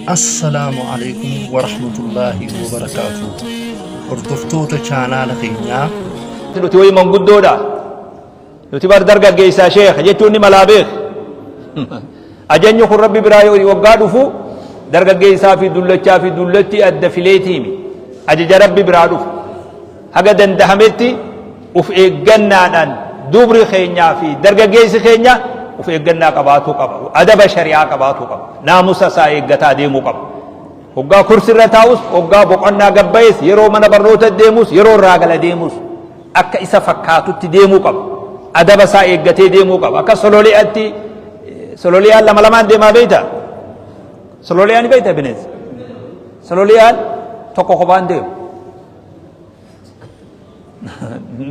Assalaamu Aleykum Warahmatullaahi Wabarakaatuh Hordoftoota chaanaala keenyaa. Nuti wayi manguddoodha. Nuti bar dargaggeessaa sheekh jechuun ni malaa beek. Ajanyi kun rabbi biraa yoo waggaa dhufu dargaggeessaa fi dullachaa fi dullatti adda fileetiimi. Ajaja rabbi biraa dhufu. Haga dandahametti uf eeggannaadhaan dubri keenyaa fi dargaggeessi keenya uf eeggannaa qabaatuu qaba. Adaba shari'aa qabaatuu qaba. Naamusa isaa eeggataa deemuu qaba. Hoggaa kursirra taa'us, hoggaa boqonnaa gabbayees, yeroo mana barnoota deemus, yeroo irraa gala deemus akka isa fakkaatutti deemuu qaba. Adaba isaa eeggatee deemuu qaba. Akka sololi'atti sololiyaan lama lamaan deemaa beektaa? Sololiyaan ni beektaa bineensa? Sololiyaan tokko kophaan deemu.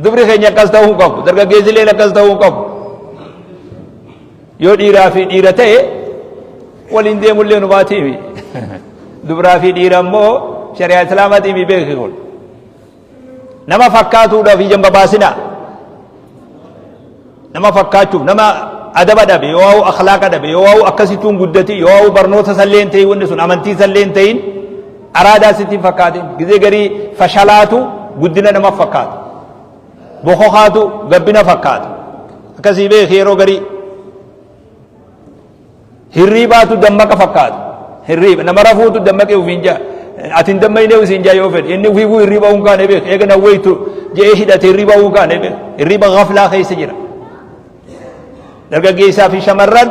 Dubri keenya akkas ta'uu hin qabu. Dargaggeessi illee akkas ta'uu hin qabu. Yoo dhiiraa fi dhiira ta'e waliin deemullee numaatiimi. Dubraa fi dhiira immoo shari'aa islaamaatiimi beeki kun. Nama fakkaatuudhaaf ija hin babaasinaa. Nama fakkaachuuf nama adaba dhabe yoo waa'u akhlaaqa dhabe yoo waa'u akkasittuun guddati yoo waa'u barnoota sallee hin ta'in wanni sun amantii sallee hin ta'in araadaa sitti hin fakkaatin gizee garii fashalaatu guddina nama fakkaata bokokaatu gabbina fakkaata akkasii beeki yeroo garii Hirriibaatu dammaqa fakkaata. Hirriiba nama rafuutu dammaqee ofiin jaa. Ati hin dammaynee ofiin jaa yoo fedhe. Inni ofiifuu hirriiba hin kaane beek. Eega na waytu je'ee hidhate hirriiba hin kaane beek. Hirriiba ghaflaa keessa jira. Dargaggeessaa fi shamarran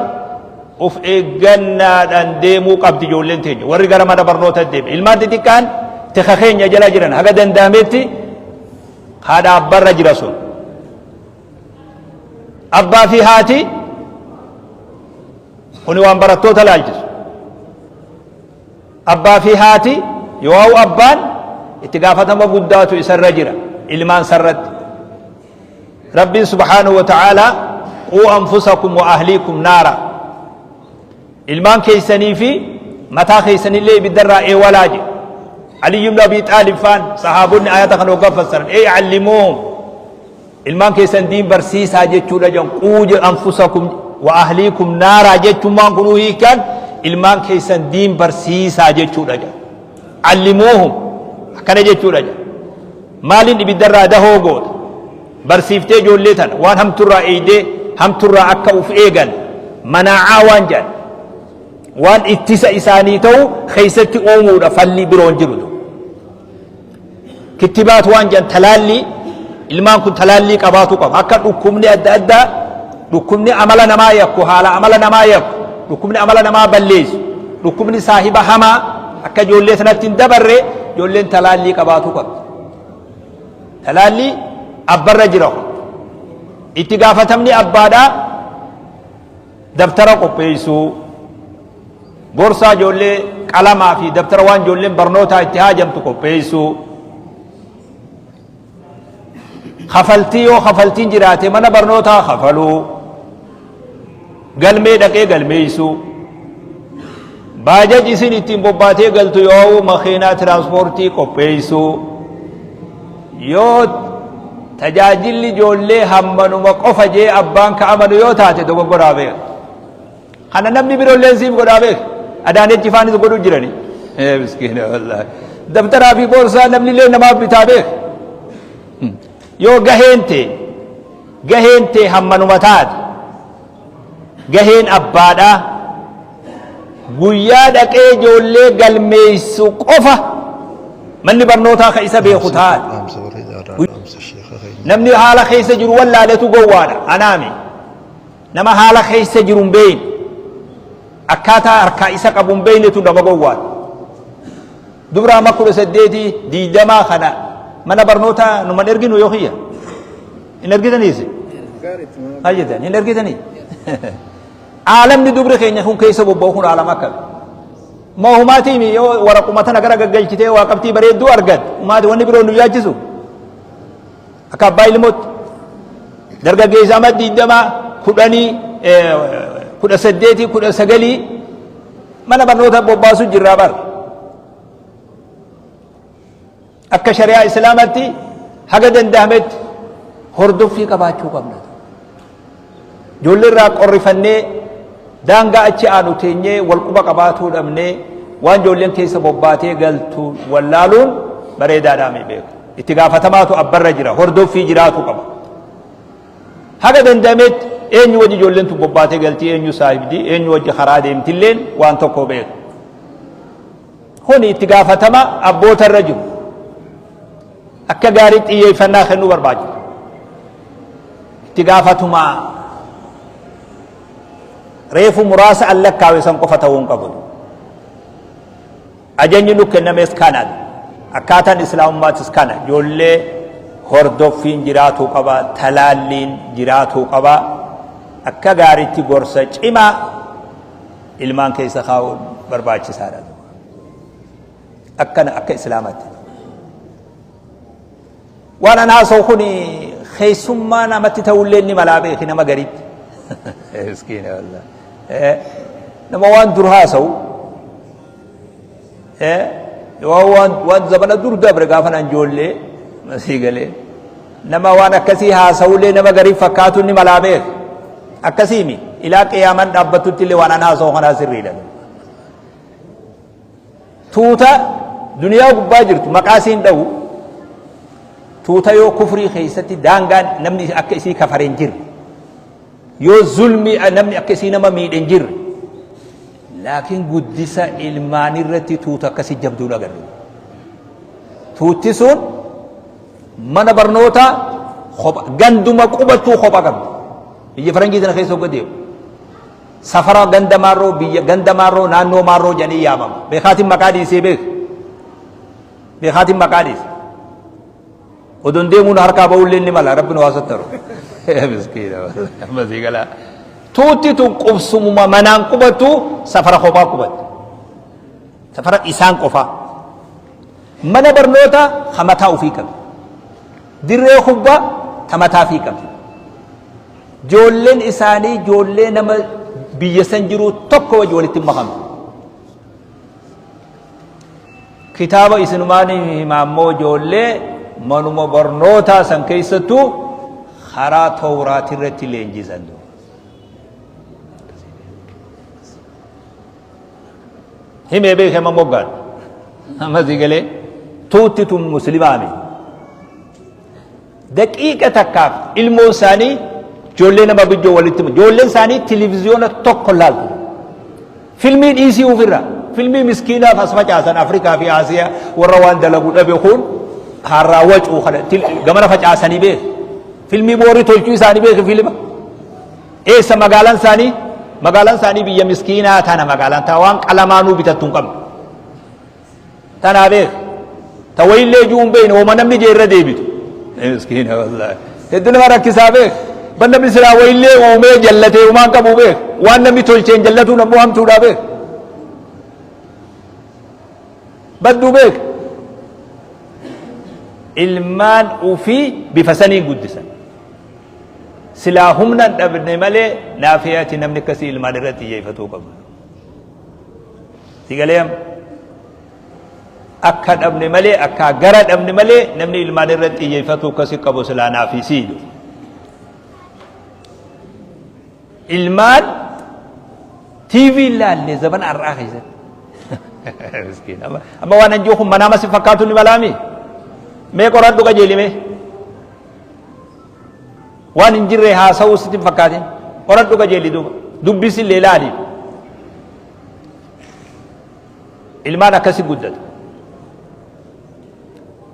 of eeggannaadhaan deemuu qabdi ijoolleen teenya. Warri gara mana barnoota deeme. Ilmaan xixiqqaan tika keenya jala jiran haga danda'ametti haadha abbarra jira sun. Abbaa fi haati kuni waan barattoota laalchisu. Abbaa fi haati yoo abbaan itti gaafatama guddaatu isarra jira ilmaan sarratti. Rabbiin subhaanahu wa ta'aalaa quu anfusakum wa ahliikum naara. Ilmaan keessanii fi mataa keessanillee ibiddarraa eewalaa jedhe. Aliyyu ibn Abi Xaalib faan sahaabonni ayata kana hoggaa fassaran ee allimuuhum Ilmaan keessan diin barsiisaa jechuudha jedhan quu anfusakum wa ahliikum naaraa jechummaan kunuu hiikaan ilmaan keessan diin barsiisaa jechuudha jedhan. Allimuuhum akkana jechuudha jedhan. Maaliin ibiddarraa dahoo goota? Barsiiftee ijoollee tana waan hamturraa eeydee hamturraa akka uf eegan manaacaa waan jedhan. Waan ittisa isaanii ta'u keessatti uumuudha falli biroon jiru. Kittibaat waan jedhan talaallii ilmaan kun talaallii qabaatu qaba. Akka dhukkubni adda addaa dhukkubni amala namaa yakku haala amala namaa yakku dhukkubni amala namaa balleessu dhukkubni saahiba hamaa akka ijoollee sanatti hin dabarre ijoolleen talaallii qabaatu qabdi. Talaallii abbarra jira kun. Itti gaafatamni abbaadhaa dabtara qopheessuu Borsaa ijoollee, qalamaa fi dabtara waan ijoolleen barnootaa itti haajamtu qopheessuu. Kafaltii yoo kafaltiin jiraate mana barnootaa kafaluu. Galmee dhaqee galmeessuu. Baajaj isin ittiin bobbaatee galtu yoo makiinaa tiraanspoortii qopheessuu. Yoo tajaajilli ijoollee hammanuma qofa jee abbaan ka amanu yoo taate dogoggoraa beeka. Kana namni biroolleen siif godhaa beek. Adaanechi faanis godhuu jirani. Ee miskiina wallaahi. Dabtaraa fi boorsaa namni illee namaaf bitaa beek. Yoo gaheen tee gaheen tee hammanuma taate gaheen abbaadhaa guyyaa dhaqee ijoollee galmeessu qofa manni barnootaa ka isa beeku taate. Dhaamsa bareedaadha dhaamsa sheekha keenya. Namni haala keessa jiru wallaaletu gowwaadha anaami. Nama haala keessa jiru hin beeyne, akkaataa harkaa isa qabu hin beeynetu nama gowwaadha. Dubra amma kudha saddeetii diigdamaa kana mana barnootaa numan erginu yoo kiyya. Hin ergitaniis? Maal jettan? Hin ergitanii? Aalamni dubri keenya kun keessa bobba'u kun aalama akkami? Moo humaatiimi yoo waraquma tana gara gaggalchitee waa qabxii bareedduu argatte humaati wanni biroo nu yaachisu? Akka abbaa ilmootti dargaggeessa amma 20 10 18 19 mana barnoota bobbaasu jirraa bar. Akka shari'aa islaamatti haga danda'ametti hordoffii qabaachuu qabna. Ijoollee irraa qorrifannee Daangaa achi aanu teenyee wal quba qabaatuu dhabnee waan ijoolleen keessa bobbaatee galtu wallaaluun bareedaadhaa mi beeku. Itti gaafatamaatu abbarra jira, hordoffii jiraatu qaba. Haga danda'ametti eenyu wajji ijoolleen tun bobbaatee galti, eenyu saahibdi, eenyu wajji karaa deemtilleen waan tokko beeku. Kuni itti gaafatama abboota irra jiru. Akka gaarii xiyyeeffannaa kennuu barbaachisa. Itti gaafatumaa reefu muraasa an lakkaawe san qofa ta'uu hin qabu. Ajajni nu kennames kana. Akkaataan Islaamummaatis kana. Ijoollee hordoffiin jiraatuu qaba, talaalliin jiraatuu qaba. Akka gaariitti gorsa cimaa ilmaan keessa kaa'uun barbaachisaadha. Akkana akka Islaamaatti. Waan an haasa'u kun keessummaa namatti ta'ullee ni malaa beeki nama gariitti. Miskiina wallah. Nama waan dur haasa'u waan waan zamana dur dabre gaafa nan ijoollee masii galee nama waan akkasii haasa'ullee nama garii fakkaatu ni malaa beeki. Akkasiimi ilaa qiyaaman dhaabbattutti illee waan an haasa'u kanaa sirriidha. Tuuta duniyaa gubbaa jirtu maqaa isiin dhawu, tuuta yoo kufrii keessatti daangaan namni akka isii kafare hin jirre, yoo zulmii namni akka isii nama miidhe hin jirre, laakiin guddisa ilmaanii irratti tuuta akkasii jabduun agarre. Tuutti sun mana barnootaa kopha, ganduma qubattuu kopha qabdi. Biyya faranjii tana keessa hogga deemu. Safara ganda maarroo, biyya ganda maarroo, naannoo maarroo jedhanii yaamama. Beekaatiin maqaa dhiisee beek. Beekaatiin maqaa dhiise. Odoon deemuun harkaa ba'ullee ni mala, Rabbi nu haa sattaru. Miskiina amma sii galaa. Tuutti tun qubsumuma manaan qubattu safara kophaa qubatti. Safara isaan qofaa. Mana barnootaa ka mataa ofii qabdi. Dirree kubbaa ta mataa ofii qabdi. Joolleen isaanii joollee nama biyya san jiruu tokko wajji walitti hin makamtu. Kitaaba isinumaan hima ammoo joollee manuma barnootaa san keessattuu karaa towraati irratti leenjisan. Himee beekee amma moggaan. Amma sii galee tuutti tun muslimaa miti. Daqiiqa takkaaf ilmoon isaanii ijoollee nama bijjoo walitti ijoolleen isaanii televiziyoona tokko laaltu. Filmii dhiisii ofirra filmii miskiinaaf as facaasan Afrikaa fi Asiyaa warra waan dalagu dhabe kun harraa wacuu kana gamana facaasanii beeku. Filmii boorii tolchuu isaanii beeku filima. Eessa magaalaan isaanii? Magaalaan isaanii biyya miskiinaa tana, magaalaan taa waan qalamaanuu bitattu hin qabne. Tanaa beek. Ta wayillee ijuu hin beekne hooma namni jee irra deebitu. Miskiina wallaahi. Hedduu nama rakkisaa beek. Ban namni silaa wayillee uumee jallatee uumaan qabu beek. Waan namni tolcheen jallatuun ammoo hamtuudhaa beek. Badduu beek. Ilmaan ufii bifa saniin guddisan. Silaa humna hin dhabne malee naafii ati namni akkasii ilmaan irratti xiyyeeffatuu qabu. Si galee amma? Akka dhabne malee, akka gara dhabne malee namni ilmaan irratti xiyyeeffatuu akkasii qabu silaa naafii sii jedhu. Ilmaan TV ilaalle zaman har'aa keessatti. Miskiin. Amma waan an jiru kun manaama si fakkaatu ni malaami. Mee qoradhu qajeelimee. Waan hin jirre haasa'uu sitti hin fakkaatin. Qoradhu qajeeli duuba. Dubbisi illee ilaali. Ilmaan akkasi guddatu.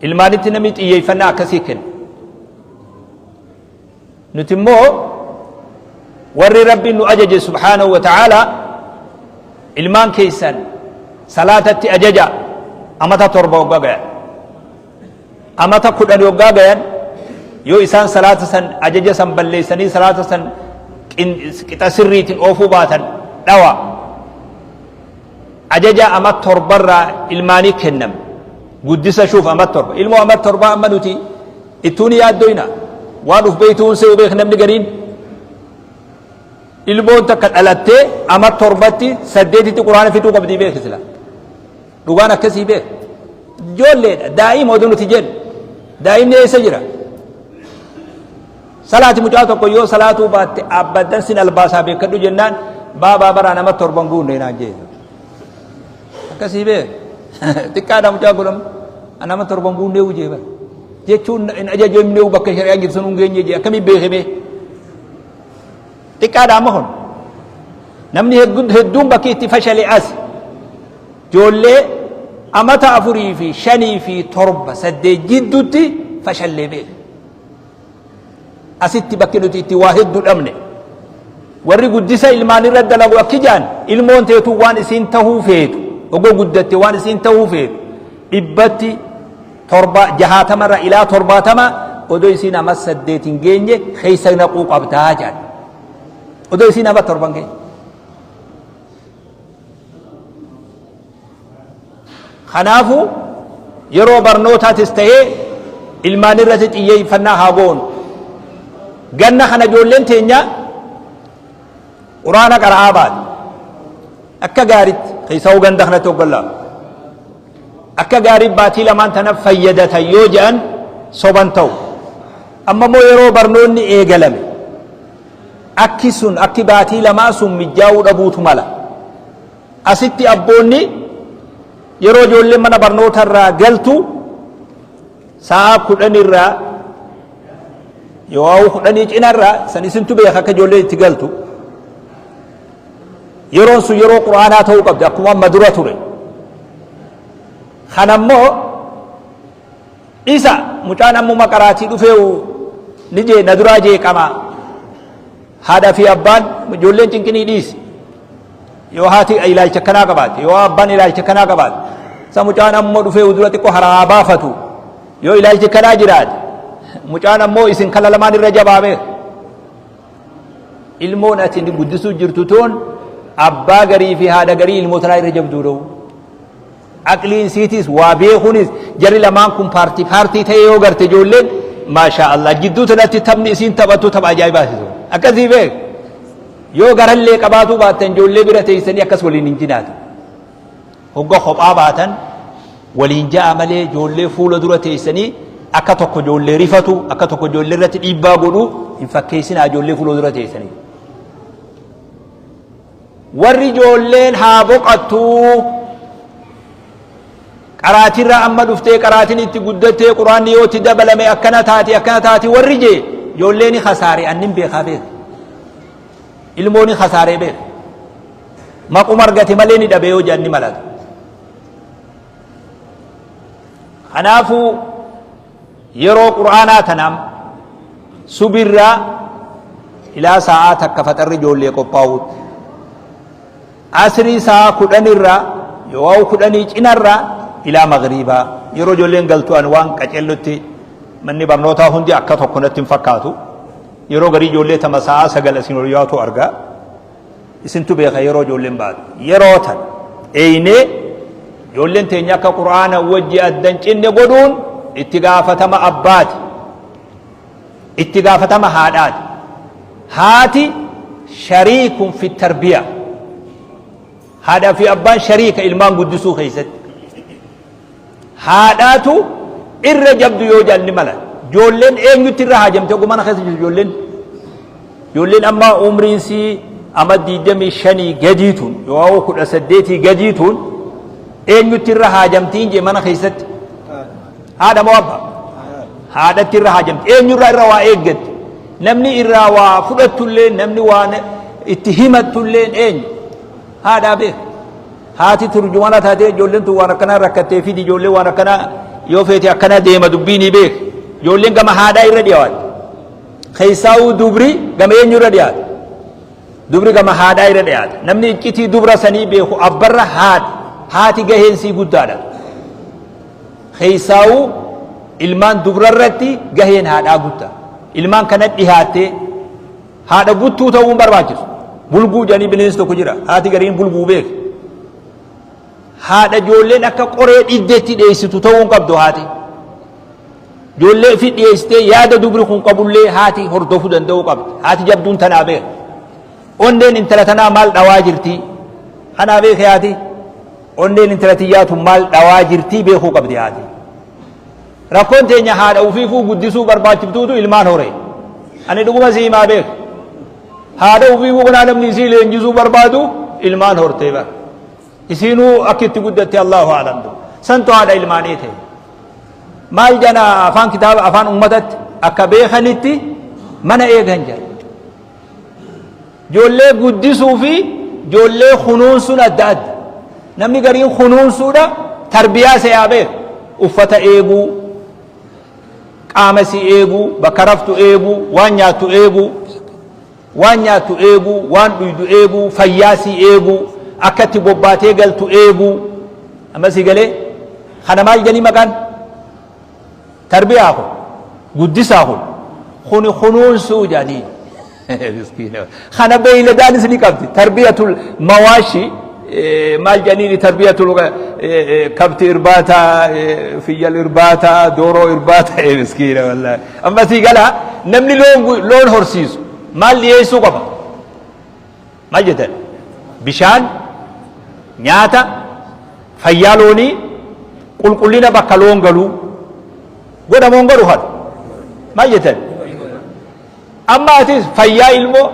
Ilmaanitti namni xiyyeeffannaa akkasii kenna. Nuti immoo warri Rabbiin nu ajaje subhaanahu wa ta'aalaa ilmaan keessan salaatatti ajaja amata 7 hoggaa gayan. Amata 10 yoggaa gayan yoo isaan salaata san ajaja san balleessanii salaata san qixa sirriitiin oofuu baatan dhawa. Ajaja amat torbarraa ilmaanii kenname. Guddisa shuuf amat torba. Ilmoo amat torbaa amma nuti ittuun yaaddoyna. Waan uf beeytuun se'u beek namni gariin. Ilmoon takka dhalattee amat torbatti saddeetitti quraana fixuu qabdii beeki sila. Dhugaan akkasii beek. Ijoolleedha. Daa'ima oduu nuti jennu. Daa'imni eessa jira? Salaati mucaa tokko yoo salaatuu baatte abbadan sin albaasaa beekadhu jennaan Baabaa baraa nama torban guunne naan jee. Akkasii bee xiqqaadha mucaa kun amma nama torban guunnee hujee bara. Jechuun hin ajajamne bakka shari'aan jirtu sun hin geenye jee akkamii beeke bee. Xiqqaadha amma kun. Namni hedduun bakki itti fashale as. Ijoollee amata 4 fi 5 fi 7 8 jidduutti fashallee beeka. Asitti bakki nuti itti waa hedduu dhabne. Warri guddisa ilmaan irra dalagu akki jaan ilmoon teetu waan isiin tahuu feetu ogoo guddatte waan isiin tahuu feetu dhibbatti torba jahaatamarra ilaa 70 odoo isiin ama 8 hin geenye keessa naquu qabdaa jaan. Odoo isiin ama 7 hin geenye. Kanaafuu yeroo barnootaatis ta'ee ilmaan irratti xiyyeeffannaa haa goonu. Ganna kana ijoolleen teenya quraana qara'aa baate. Akka gaaritti keessaa ganda kanatti hoggallaa. Akka gaarii baatii lamaan tana fayyadatan yoo jedhan soban ta'u. Amma immoo yeroo barnoonni eegalame akki sun akki baatii lamaa sun mijjaa'uu dhabuutu mala. Asitti abboonni yeroo ijoolleen mana barnoota irraa galtu sa'a 10 irraa yoo 10 cina irraa san isintu beeka akka ijoolleen itti galtu. Yeroon sun yeroo quraanaa ta'uu qabdi akkuma amma dura ture. Kanammoo Dhisa mucaan ammuma qaraatii dhufeewu ni jee na duraa jeeqama. Haadha fi abbaan ijoolleen cinqinii dhiisi. Yoo haati ilaalcha akkanaa qabaate, yoo abbaan ilaalcha akkanaa qabaate, isa mucaan ammoo dhufeewu dura xiqqoo haraa baafatu. Yoo ilaalchi akkanaa jiraate, mucaan ammoo isin kala lamaan irra jabaa beeka. Ilmoon ati guddisuu jirtu toon abbaa garii fi haadha garii ilmoo tanaa irra jabduu dha'u. Aqliin isiitiis waa beekuunis jarri lamaan kun paartii paartii ta'ee yoo garte ijoolleen maashaa Allah jidduu tanatti taphni isiin taphattu tapha ajaa'ibaati sun. Akkasii beek yoo garallee qabaatuu baattan ijoollee bira teessanii akkas waliin hin jinaatu. Hogga kophaa baatan waliin ja'a malee ijoollee fuula dura teessanii akka tokko ijoollee rifatu akka tokko ijoollee irratti dhiibbaa godhu hin fakkeessinaa ijoollee fuula dura teessanii. Warri ijoolleen haa boqattuu qaraatirra amma dhuftee qaraatiin itti guddattee quraanni yoo itti dabalame akkana taati akkana taati warri jee ijoollee ni kasaare annin beekaa beeka. Ilmoo ni kasaaree beeka. Maquma argate malee ni dhabe yoo jedhan ni malata. Kanaafuu Yeroo Qur'aanaa tanaam subirraa ilaa saa'aa takka faxarri ijoollee qophaa'uutti. Asrii saa'aa kudhanirraa yoo kudhanii cinarraa ilaa magriibaa yeroo ijoolleen galtu an waan qacellutti manni barnootaa hundi akka tokko natti hin fakkaatu. Yeroo garii ijoollee tama saa'aa 9 isin ol yaatu argaa. Isintu beeka yeroo ijoolleen baatu. Yeroo tan eeynee ijoolleen teenya akka Qur'aana wajji adda hin cinne godhuun itti gaafatama abbaati. Itti gaafatama haadhaati. Haati shariikun fi tarbiya. Haadhaa fi abbaan shariika ilmaan guddisuu keessatti. Haadhaatu irra jabdu yoo jedhan ni mala. Ijoolleen eenyutti irra haajamte oguu mana keessa jirtu ijoolleen. Ijoolleen amma umriin sii amma 25 gadii tun yoo 18 gadii tun eenyutti irra haajamtiin jee mana keessatti. Haadha moo abba? Haadhatti irra haajamti. Eenyurraa irra waa eeggatti. Namni irraa waa fudhattullee namni waan itti himattullee eenyu? Haadhaa beeka. Haati turjumana taatee ijoolleen tun waan akkanaa rakkattee fidi ijoolleen waan akkanaa yoo feete akkana deema dubbii ni beeka. Ijoolleen gama haadhaa irra dhiyaatti. Keessaa'uu dubri gama eenyu irra dhiyaata? Dubri gama haadhaa irra dhiyaata. Namni iccitii dubra sanii beeku abbarra haadha. Haati gaheen sii guddaadha. Keessaa'uu ilmaan dubra irratti gaheen haadhaa guddaa. Ilmaan kana dhihaattee Haadha buttuu ta'uu hin barbaachisu. Bulguu jedhanii bineensi tokko jira. Haati gariin bulguu beek. Haadha ijoolleen akka qoree dhiddeetti dhiyeessitu ta'uu hin qabdu haati. Ijoollee ofii dhiyeessitee yaada dubri kun qabullee haati hordofuu danda'uu qabdi. Haati jabduun tanaa beeka. Onneen intala tanaa maal dhawaa jirti? Kanaa beeke haati. Onneen intala tiyyaatu maal dhawaa jirti beekuu qabdi haati. Rakkoon teenya haadha ufiifuu guddisuu barbaachiftuutu ilmaan hore. Ani dhuguma si himaa beeku. Haadha ufii kanaa namni isii leenjisuu barbaadu ilmaan hortee bara. Isiinuu akka itti guddatte Allahu a'lam. Santu haadha ilmaanii ta'e. Maal jana afaan kitaaba afaan ummatatti akka beekanitti mana eegan jira. Ijoollee guddisuu fi ijoollee kunuunsuun adda adda. Namni gariin kunuunsuudha tarbiyaa se'aa beeku. Uffata eeguu, qaama si eeguu, bakka raftu eeguu, waan nyaattu eeguu, waan nyaattu eeguu, waan dhuydu eeguu, fayyaa si eeguu, akka itti bobbaatee galtu eeguu. Amma si galee kana maal jedhanii maqaan? Tarbiyaa kun guddisaa kun kuni kunuunsuu jedhanii. Miskiina. Kana beeyladaanis ni qabdi. Tarbiyatul mawaashi maal jedhaniini tarbiyatul kabti irbaataa, fiyyal irbaataa, dooroo irbaataa, miskiina wallaahi. Amma sii galaa namni loon horsiisu maal dhiyeessuu qaba? Maal jettan? Bishaan, nyaata, fayyaa loonii, qulqullina bakka loon galuu. Godhamoo hin godhu kana? Maal jettan? Amma atis fayyaa ilmoo,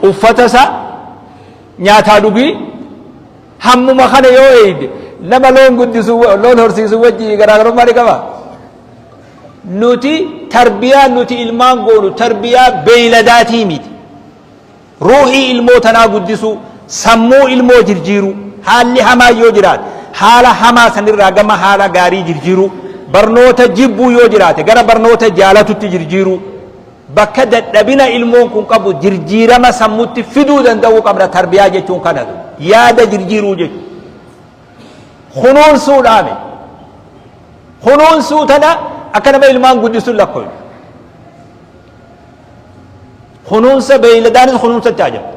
uffata isaa, nyaataa dhugii, hammuma kana yoo eeyde nama loon guddisu, loon horsiisu wajji garaagarummaa ni qaba. Nuti tarbiyaa nuti ilmaan goonu tarbiyaa beeyladaatii miti. Ruuhii ilmoo tanaa guddisuu, sammuu ilmoo jirjiiruu, haalli hamaa yoo jiraate haala hamaa sanirraa gama haala gaarii jirjiiruu, barnoota jibbuu yoo jiraate gara barnoota jaalatutti jirjiiruu, bakka dadhabina ilmoon kun qabu jirjiirama sammutti fiduu danda'uu qabna. Tarbiyaa jechuun kanatu yaada jirjiiruu jechuudha. Kunuunsuudhaami. Kunuunsuu tana akka nama ilmaan guddisuun lakkooyu. Kunuunsa beeyladaanis kunuunsatti haajamte.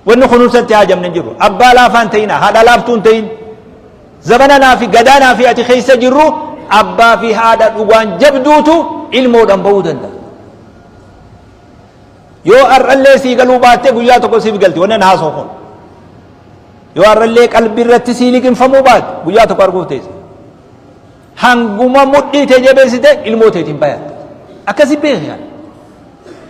Wanni kunuunsatti haajamne hin jiru. Abbaa laafaa hin ta'in, haadha laaftuu hin ta'in. Zabana naa fi gadaa naa fi ati keessa jirru abbaa fi haadha dhugaan jabduutu ilmoodhaan ba'uu danda'a. Yoo har'allee sii galuu baatte guyyaa tokko siif galti wannan haasoo kun. Yoo har'allee qalbii irratti sii liqimfamuu baatte guyyaa tokko arguuf teessa. Hanguma mudhii tee jabeessite ilmoo teetiin bayatta. Akkasi beeki kana.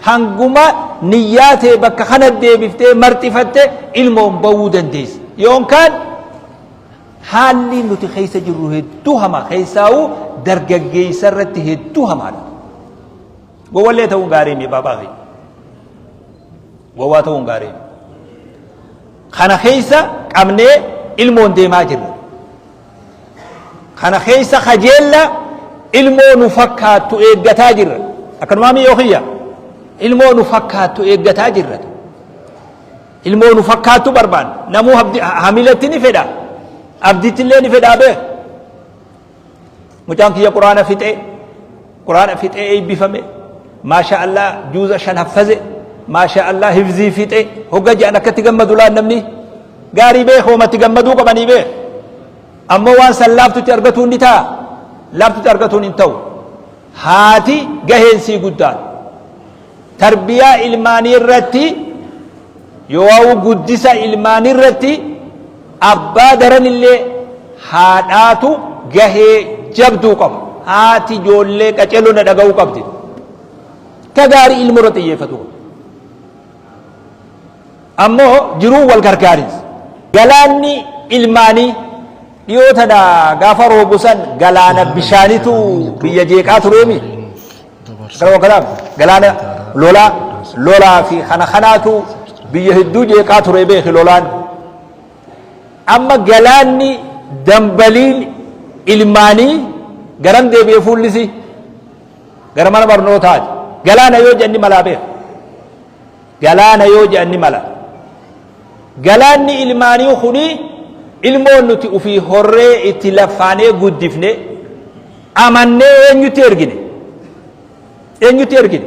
Hanguma niyyaa tee bakka kana deebiftee marxifatte ilmoon ba'uu dandeessa. Yookaan haalli nuti keessa jirru hedduu hamaa keessaa'uu dargaggeessa irratti hedduu hamaadha. Gowwallee ta'uun gaarii mi baabaa fi gowwaa ta'uun gaarii mi. Kana keessa qabnee ilmoon deemaa jirra. Kana keessa kajeella ilmoo nu fakkaattu eeggataa jirra. Akkanumaa miyyoo kiyya ilmoo nu fakkaattu eeggataa jirra. Ilmoo nu fakkaattu barbaanna. Namuu hamilatti ni fedha. Abditti illee ni fedhaa beek. Mucaan kiyya quraana fixee quraana fixee eebbifame. Maasha Allah juuza 5 haffaze. Maasha Allah hifzii fixee hogga jedhan akkatti gammadu laan namni. Gaarii beek hoomatti gammaduu qabanii beek. Ammoo waan san laaftutti argatuun ni ta'a. Laaftutti argatuun hin ta'u. Haati gaheen sii guddaan. Tarbiyaa ilmaanii irratti yoo guddisa ilmaanii irratti abbaa daranillee haadhaatu gahee jabduu qaba. Haati ijoollee qaceeloo na dhaga'uu qabdi. Ka gaarii ilmoo irratti xiyyeeffatu qaba. Ammoo jiruun wal gargaarinsa. Galaanni ilmaanii dhiyoo tana gaafa roobu san galaana bishaanitu biyya jeeqaa tureemi. Gara kanaaf galaana lolaa lolaa fi kana kanaatu biyya hedduu jeeqaa ture beeki lolaan. Amma galaanni dambaliin ilmaanii garam deebi'ee fuullisi gara mana barnootaati. Galaana yoo jenni malaa beeka. Galaana yoo jedhan ni mala. Galaanni ilmaanii kuni ilmoon nuti ufii horree itti laffaanee guddifne amannee eenyutti ergine? Eenyutti ergine?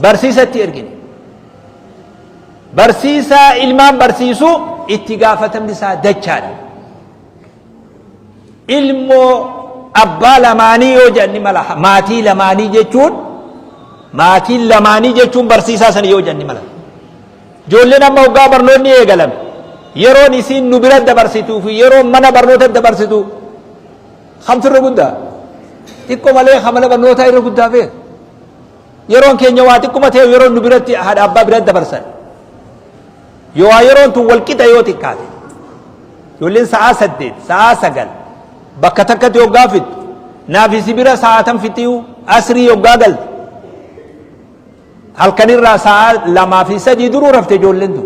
Barsiisatti ergine. Barsiisaa ilmaan barsiisu itti gaafatamni isaa dachaadha. Ilmoo abbaa lamaanii yoo jedhan ni mala. Maatii lamaanii jechuun maatiin lamaanii jechuun barsiisaa sana yoo jedhan ni mala. Ijoolleen amma hoggaa barnoonni eegalame yeroon isiin nu bira dabarsituu fi yeroon mana barnoota dabarsitu kamtu irra guddaa? Xiqqoo malee kan mana barnootaa irra guddaa beeka. Yeroon keenya waa xiqquma ta'e yeroon nu biratti haadha abbaa biratti dabarsan. Yoo waa yeroon tun wal qixa yoo xiqqaate. Ijoolleen sa'aa 8, sa'aa 9 bakka takkatti hoggaa fixxu. Naafi si bira sa'aa tam fixxiyu asrii hoggaa galte. Halkanirraa sa'aa 2 fi 3 duruu rafte ijoolleen tun.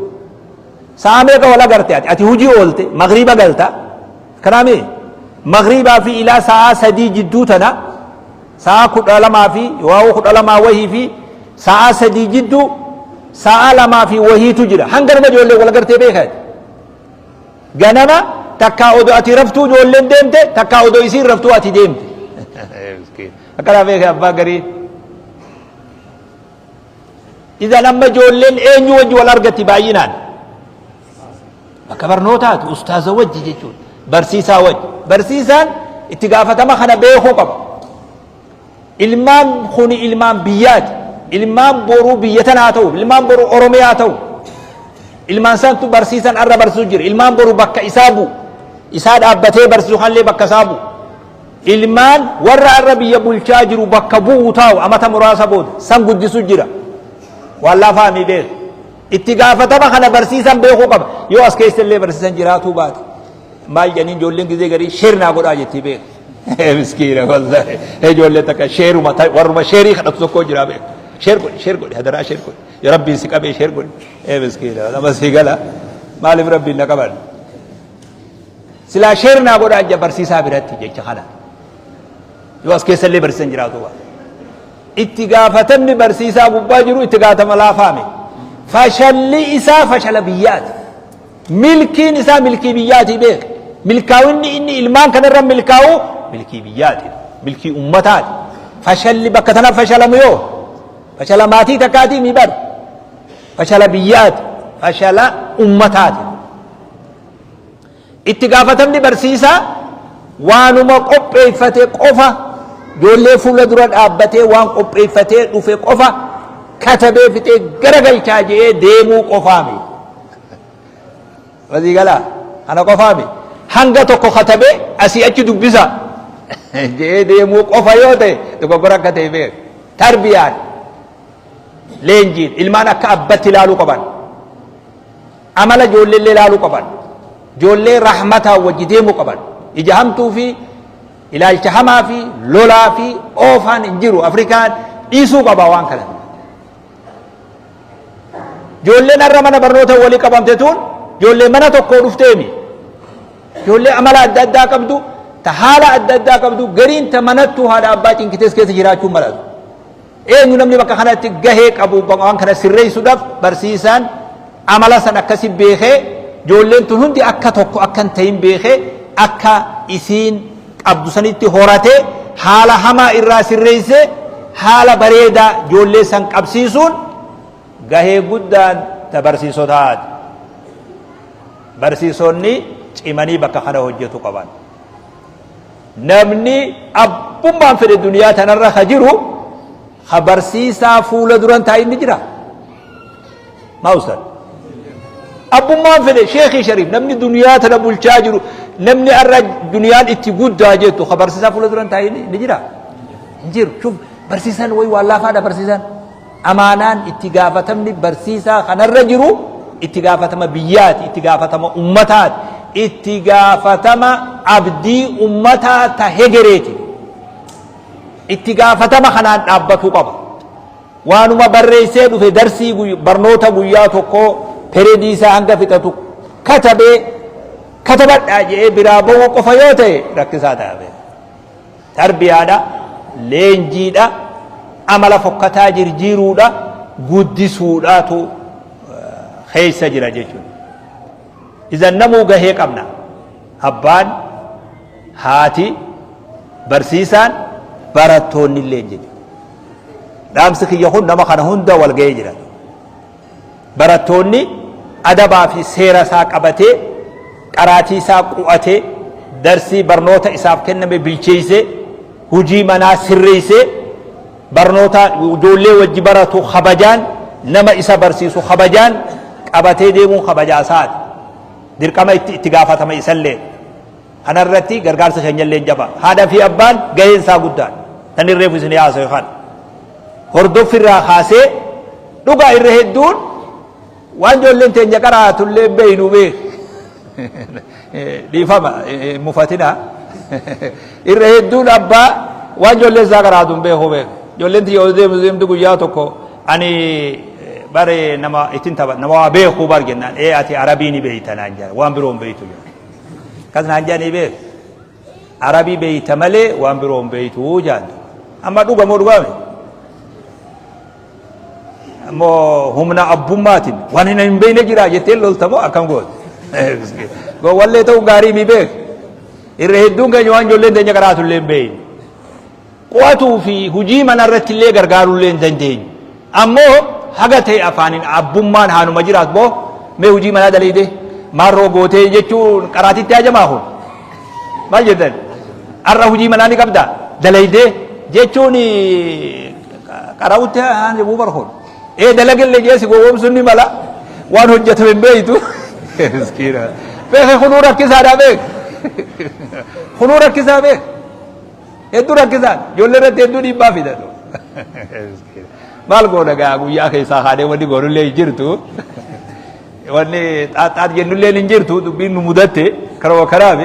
Sa'aa meeqa wal agarte ati? Ati hujii oolte magriiba galta. Kanaami magriibaa fi ilaa sa'aa 3 jidduu tana sa'aa 12 fi waa'uu 12 wahii fi sa'aa 3 jidduu sa'aa 2 fi wahiitu jira. Hanganuma ijoolleen wal agartee beekaati. Ganama takkaa odoo ati raftuu ijoolleen deemte takkaa odoo isiin raftuu ati deemte. Akkanaa beeka abbaa garii. Idan amma ijoolleen eenyu wajji wal argatti baay'inaan? Bakka barnootaati ustaaza wajji jechuudha. Barsiisaa wajji. Barsiisaan itti gaafatama kana beekuu qaba. Ilmaan kuni ilmaan biyyaati. Ilmaan boruu biyya tanaa ta'u, ilmaan boruu Oromiyaa ta'u. Ilmaan santu barsiisan arra barsiisu jira. Ilmaan boru bakka isaa bu'u. Isaa dhaabbatee barsiisu kanallee bakka isaa bu'u. Ilmaan warra arra biyya bulchaa jiru bakka bu'u taa'u amata muraasa booda san guddisu jira. Waan laafaa mi beeku. Itti gaafatama kana barsiisan beekuu qaba. Yoo as keessa illee barsiisan jiraatuu baate. Maal jedhaniin ijoolleen gizee garii sheer naa godhaa jetti beeku. Miskiina wallahi. Ijoollee takka sheeruma warruma sheerii kadhatu tokko jira beeku. Sheer godhi sheer godhi hadaraa sheer godhi. Yoo rabbiin si qabee sheer godhi. Miskiina nama si gala. Maaliif rabbiin na qaban? Silaa sheer naa godhaa jaa barsiisaa biratti jecha kana. Yoo as keessa illee barsiisan jiraatu baate. Itti gaafatamni barsiisaa gubbaa jiru itti gaafatama laafaame. Fashalli isaa fashala biyyaati. Milkiin isaa milkii biyyaatii beeka. Milkaa'inni inni ilmaan kanarra milkaa'u milkii biyyaati. Milkii ummataati. Fashalli bakka tana fashalamu yoo fashala maatii takkaatii mi bar. Fashala biyyaati. Fashala ummataati. Itti gaafatamni barsiisaa waanuma qopheeffate qofa ijoollee fuula dura dhaabbatee waan qopheeffatee dhufe qofa katabee fixee garagalchaa je'ee deemuu qofaami. Walii galaa kana qofaami. Hanga tokko katabee asii achi dubbisa je'ee deemuu qofa yoo ta'e dogoggora akka ta'e beeka. Tarbiyaan leenjiin ilmaan akka abbatti ilaaluu qaban. Amala ijoolleellee ilaaluu qaban. Ijoollee rahmataan wajji deemuu qaban. Ija hamtuu fi ilaalcha hamaa fi lolaa fi oofaan hin jiru. Afrikaan dhiisuu qaba waan kana. Ijoolleen har'a mana barnoota walii qabamte tun ijoollee mana tokkoo dhufteemi. Ijoollee amala adda addaa qabdu, ta haala adda addaa qabdu, gariin ta manattuu haadha abbaa cinqitees keessa jiraachuu malatu. Eenyu namni bakka kanatti gahee qabu waan kana sirreessuudhaaf barsiisaan amala san akkasi beekee ijoolleen tun hundi akka tokko akka hin ta'in beekee akka isiin qabdu sanitti horatee haala hamaa irraa sirreessee haala bareedaa ijoollee san qabsiisuun gahee guddaan ta barsiisotaati. Barsiisonni cimanii bakka kana hojjetu qaban. Namni abbummaan fedhe duniyaa tanarra ka jiru ka barsiisaa fuula duran taa'in ni jira. Maa ustaad? Abbummaan fedhe sheekii shariif namni duniyaa tana bulchaa jiru namni har'a duniyaan itti guddaa jettu ka barsiisaa fuula duran taa'in ni jira. Hin jiru. Shuf barsiisaan wayi waan laafaadha barsiisaan. Amaanaan itti gaafatamni barsiisaa kanarra jiru itti gaafatama biyyaati, itti gaafatama ummataati, itti gaafatama abdii ummataa ta hegereeti. Itti gaafatama kanaan dhaabbatuu qaba. Waanuma barreessee dhufe darsii barnoota guyyaa tokkoo peredii isaa hanga fixatu katabee katabadhaa jedhee biraa bahuu qofa yoo ta'e rakkisaa ta'a. Tarbiyaadha, leenjiidha, amala fokkataa jirjiiruudha, guddisuudhaatu keessa jira jechuudha. Izan namuu gahee qabna. Abbaan, haati, barsiisaan, barattoonni illee jechuudha. Dhaamsi kiyya kun nama kana hunda wal gahee jira. Barattoonni adabaa fi seera isaa qabatee, qaraatii isaa qu'atee, darsii barnoota isaaf kenname bilcheessee, hujii manaa sirreessee, barnoota ijoollee wajji baratu kabajaan, nama isa barsiisu kabajaan qabatee deemuun kabajaa isaati. Dirqama itti itti gaafatama isallee. Kana irratti gargaarsi keenyallee jaba. Haadha fi abbaan gaheen isaa guddaadha. Tan irreefu isin haasawe kana. Hordoffi irraa kaasee dhugaa irra hedduun Waan ijoolleen teenya qaraatullee beeynu beek. Dhiifama hin mufatinaa. Irra hedduun abbaa waan ijoolleen isaa qaraatu hin beeku beek. Ijoolleen tiyya ol deemtu deemtu guyyaa tokko ani bare nama ittiin tapha nama waa beeku bar jennaan ee ati arabii ni beeyta naan jedhan waan biroo hin beeytu jedhan. Akkas naan jedhanii beek. Arabii beeyta malee waan biroo hin beeytu jedhan. Amma dhuga moo dhugaame? Ammoo humna abbummaatiin waan hin beekne jira jettee lolta moo akkam goote? Gowwallee ta'uun gaarii mi beek. Irra hedduun keenya waan ijoolleen teenya qaraatu illee hin beekne. Qo'atuu fi hojii mana irratti illee gargaaruu illee hin dandeenyu. Ammoo haga ta'e afaaniin abbummaan haanuma jiraatu boo mee hojii manaa daleeyde maarroo gootee jechuun qaraatitti hajamaa kun. Maal jettan? Har'a hojii manaa ni qabdaa daleeydee jechuun qara'utti haan jabuu barhoon. Ee dalagillee jee si gowwoomsuun ni mala waan hojjetame hin beeytu. Miskiina. Beeke kunuu rakkisaadha beek. Kunuu rakkisaa beek. Hedduu rakkisaadha. Ijoollee irratti hedduu dhiibbaa fidatu. Miskiina. Maal goona gaa guyyaa keessaa kaanee wanni goonullee hin jirtu. Wanni xaaxaat jennullee hin jirtu dubbiin nu mudatte karuma kanaaf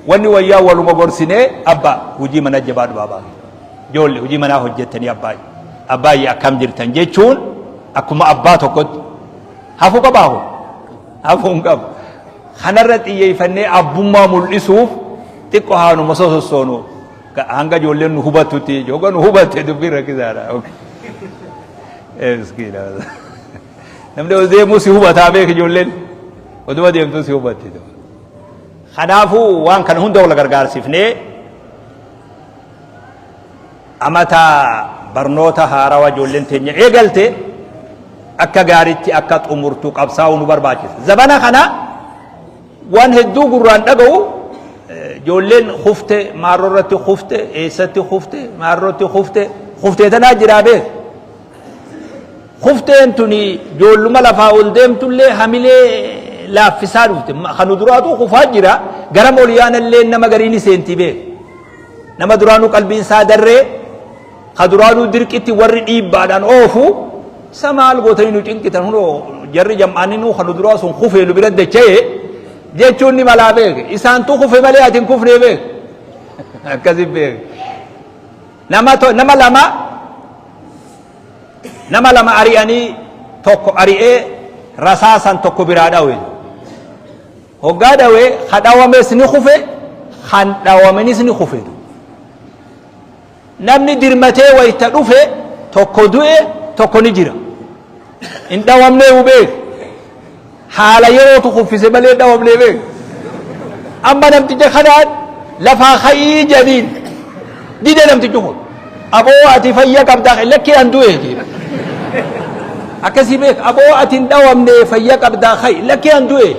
wanni wayyaa waluma gorsinee abbaa hojii mana jabaadhu baabaa. Ijoolle hojii manaa hojjettanii abbaayye. Abbaayye akkam jirtan jechuun akkuma abbaa tokkotti hafuu qabaa kun? Hafuu hin qabu. Kanarra xiyyeeffannee abbummaa mul'isuuf xiqqoo haanuma sosossoonu hanga ijoolleen nu hubattutti yookaan nu hubatte dubbiin rakkisaadha. Miskiina. Namni ol deemuu si hubataa beek ijoolleen. Oduma deemtuu si hubatti. Kanaafuu waan kana hunda wal gargaarsifnee Amata barnoota haarawa ijoolleen teenya eegalte akka gaaritti akka xumurtu qabsaa'uu nu barbaachisa. Zabana kana waan hedduu gurraan dhaga'u ijoolleen kufte maarroo irratti kufte eessatti kufte maarrootti kufte kuftee tanaa jiraa beek. Kufteen tuni ijoolluma lafaa ol deemtullee hamilee laaffisaa dhufte. Kanu duraatu kufaa jira garam ol yaanallee nama garii ni seentii beek. Nama duraanuu qalbiin isaa darree, ka duraanuu dirqitti warri dhiibbaadhaan oofu, isa maal gootanii nu cinqitan hunoo jarri jam'aaninuu kan nu duraa sun kufee nu bira dacha'e jechuun ni malaa beeke. Isaantu kufe malee ati hin kufnee beeke. Akkasi beeke. Nama nama lama nama lama ari'anii tokko ari'ee rasaasan tokko biraa dhawe. Hoggaa dhawe ka dhawames ni kufe kan dhawamenis ni kufe. Namni dirmatee wayta dhufe tokko du'e tokko ni jira. Hin dhawamnee beek. Haala yerootu kuffise malee hin dhawamnee beek. Amma namticha kanaan lafaa ka'ii jedhiin dide namtichi kun. Aboo ati fayya qabdaa lakkii an du'e jedhe. Akkasii beek aboo ati hin dhawamne fayya qabdaa ka'i lakkii an du'e.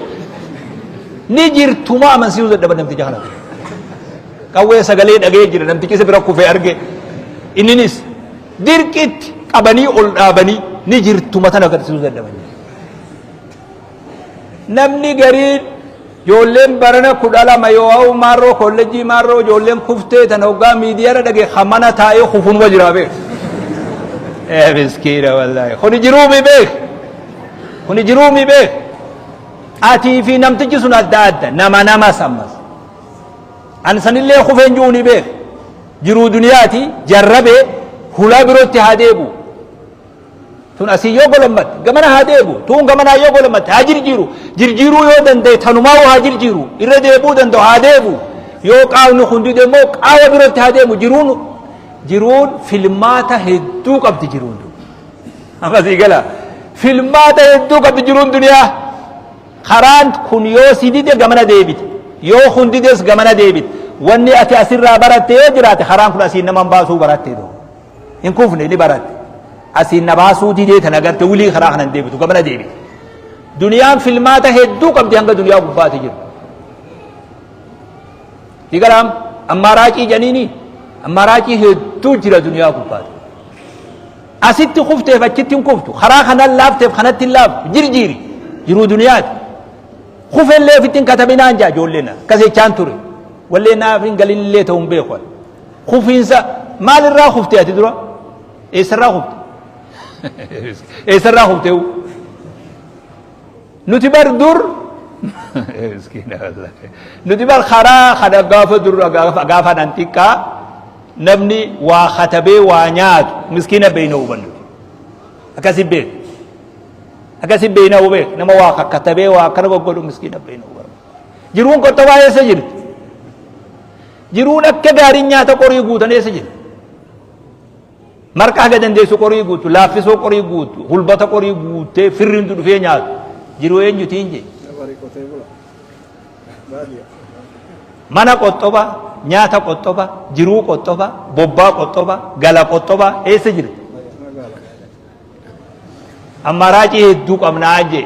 Ni jirtuma amansiisuu dadhaban namticha kana. Qawwee sagalee dhagee jira namtichi isa bira kufee arge. Inninis dirqitti qabanii ol dhaabanii ni jirtuma tana agarsiisuu dadhaban. Namni gariin ijoolleen barana 12 yoo maarroo kollejjii maarroo ijoolleen kuftee tana hoggaa miidiyaarra dhage kan mana taa'ee kufunuma jira beek. Ee miskiina wallaahi. Kuni jiruu mi beek. Kuni jiruu mi beek. Atii fi namtichi sun adda adda nama namas ammas. An sanillee kufeen jiru ni beek. Jiruu duniyaati jarrabee hulaa birootti haa deebi'u. Tun asii yoo golommatte gamana haa deebi'u. Tuun gamanaa yoo golommatte haa jirjiiru. Jirjiiruu yoo danda'e tanumaa haa jirjiiru. Irra deebi'uu danda'u haa deebi'u. Yoo qaawni kun dide immoo qaawa birootti haa deemu. Jiruun jiruun filmaata hedduu qabdi jiruun tun. Amma sii gala. Filmaata hedduu qabdi jiruun duniyaa. Karaan kun yoo si dide gamana deebite. Yoo kun dides gamana deebite. Wanni ati asirraa baratte yoo jiraate karaan kun asiin nama hin baasuu baratte. Hin kufne ni baratte. Asiin na baasuu didee tana garte wulii karaa kana hin deebitu gamana deebite. Duniyaan filmaata hedduu qabdi hanga duniyaa gubbaati jiru. Digalaam ammaaraacii janiini ammaaraacii hedduu jira duniyaa gubbaati. Asitti kufteef achitti hin kuftu karaa kanan laafteef kanatti hin laaftu jirjiiri jiruu duniyaati. Kufellee ofitti hin katabinaan jaa ijoolleen akkas jechaan ture. Wallee naaf hin galinillee ta'u hin beeku. Kufiinsa maalirraa kufte ati dura? Eessarraa kufte? Eessarraa kufte? Nuti bar dur miskiina wallahi. Nuti bar karaa kana gaafa dur gaafa gaafa nan xiqqaa namni waa katabee waa nyaatu miskiina beeyna hubannu. Akkasi beek. Akkasi beeyna hubeek nama waa kakkatabee waa akkana goggodhu miskiina beeyna hubannu. Jiruun qottobaa eessa jirti? Jiruun akka gaariin nyaata qorii guutan eessa jirti? Marqa haga dandeessu qorii guuttu, laaffisoo qorii guuttu, hulbata qorii guuttee firri hundi dhufee nyaatu. Jiruu eenyutiin jee? Bari qotee bula. Baadiyyaa. Mana qoxxoba, nyaata qoxxoba, jiruu qoxxoba, bobbaa qoxxoba, gala qoxxoba eessa jirti? Magaala. Ammaaraacii hedduu qabnaa jee.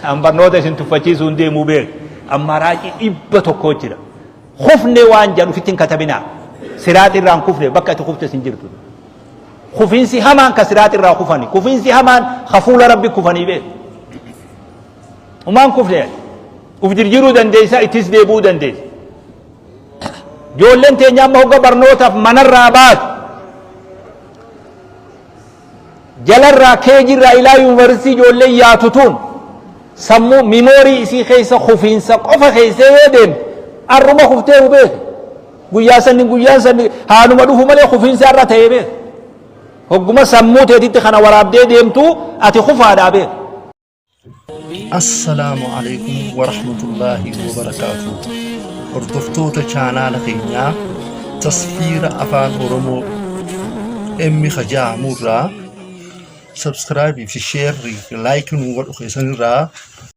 An barnoota isin tuffachiisuu hin deemuu beeku. Ammaaraacii 100 jira. Kufne waan jedhan ufitti hin katabinaa. Siraaxi irraa hin kufne bakka itti kuftes hin jirtu. Kufiinsi hamaan ka siraaxi irraa kufani. Kufiinsi hamaan ka fuula Rabbi kufanii beeku. Umaan kufne uf jirjiiruu dandeessa ittis deebi'uu dandeessa. Ijoolleen teenya amma hogga barnootaaf manarraa baatu Jalarraa KG irraa ilaa yuunivarsiitii ijoolleen yaatu tun sammuu mimoorii isii keessa kufiinsa qofa keessee yoo deemte arruma kufteehu beeki. Guyyaa sanni guyyaan sanni haaluma dhufu malee kufiinsi har'a ta'ee beeki. Hogguma sammuu teetitti kana waraabdee deemtu ati kufaadhaa beeki. Assalaamu Aleykum Warahmatullaahi Wabarakaatuh Hordoftoota chaanaala keenyaa Tasfiira Afaan Oromoo M ka ja'amu irraa Subscribe fi Share fi Like nuu godhu keessan irraa.